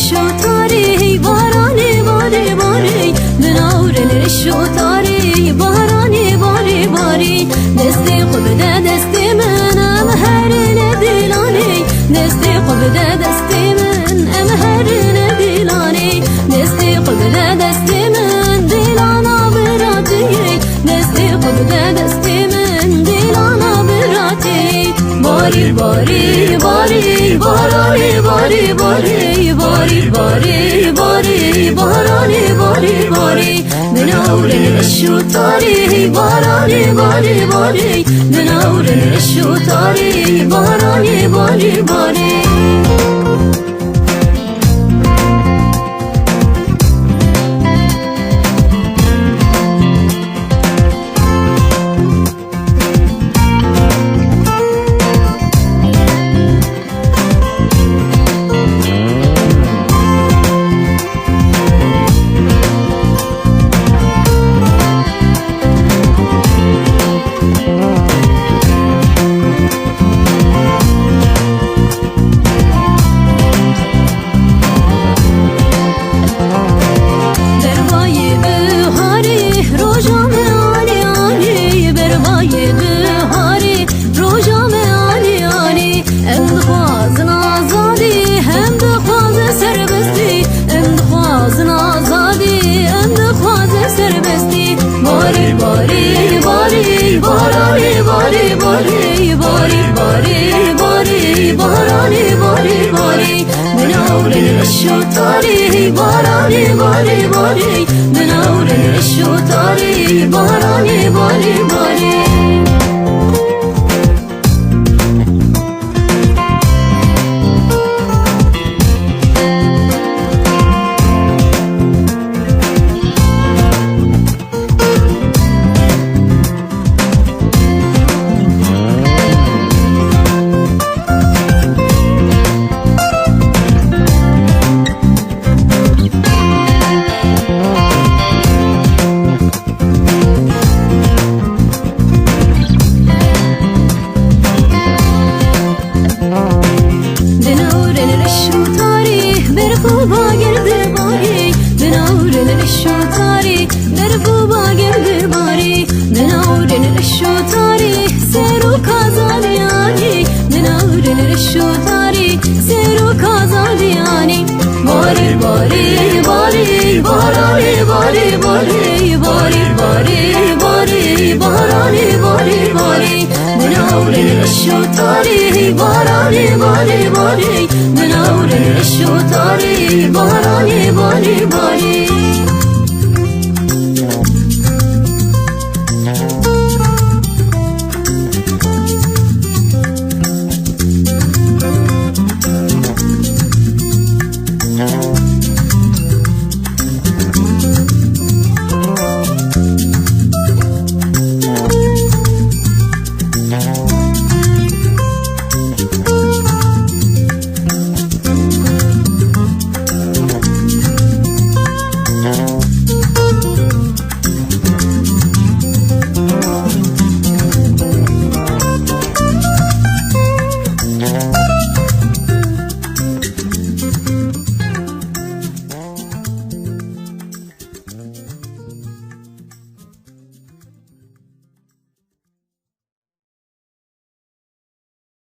رشوتاري باراني باري باري بنورن رشوتاري باراني باري باري دستي قبدا دستي من ام هرن دلاني دستي قبدا دستي من ام هرن دلاني دستي قبدا دستي من دلانا براتي دستي قبدا دستي من دلانا براتي باري باري باري باراني باري باري باري باري باري باراني باري باري بنورن الشوطاري باراني باري باري بنورن الشوطاري باراني باري باري. بربای بهاری روزام آنی آنی بربای بهاری روزام آنی آنی ام دخوازن آزادی هم دخواز سربستی ام دخوازن آزادی ام دخواز سربستی باری باری باری بارانی باری باری باری باری باری بارانی باری باری بنورن الشوطاري باراني باري باري بنورن الشوطاري باراني باري باري. بنورن الشوطاري برفو باقر باري بنورن الشوطاري برفو باقر باري بنورن الشوطاري سيرو كازالياني بنورن الشوطاري سيرو كازالياني باري باري باري باراني باري باري باري باري باري باراني باري باري بنورن الشوطاري باراني باري باري بنورن الشوطاري باراني باري باري. Yeah.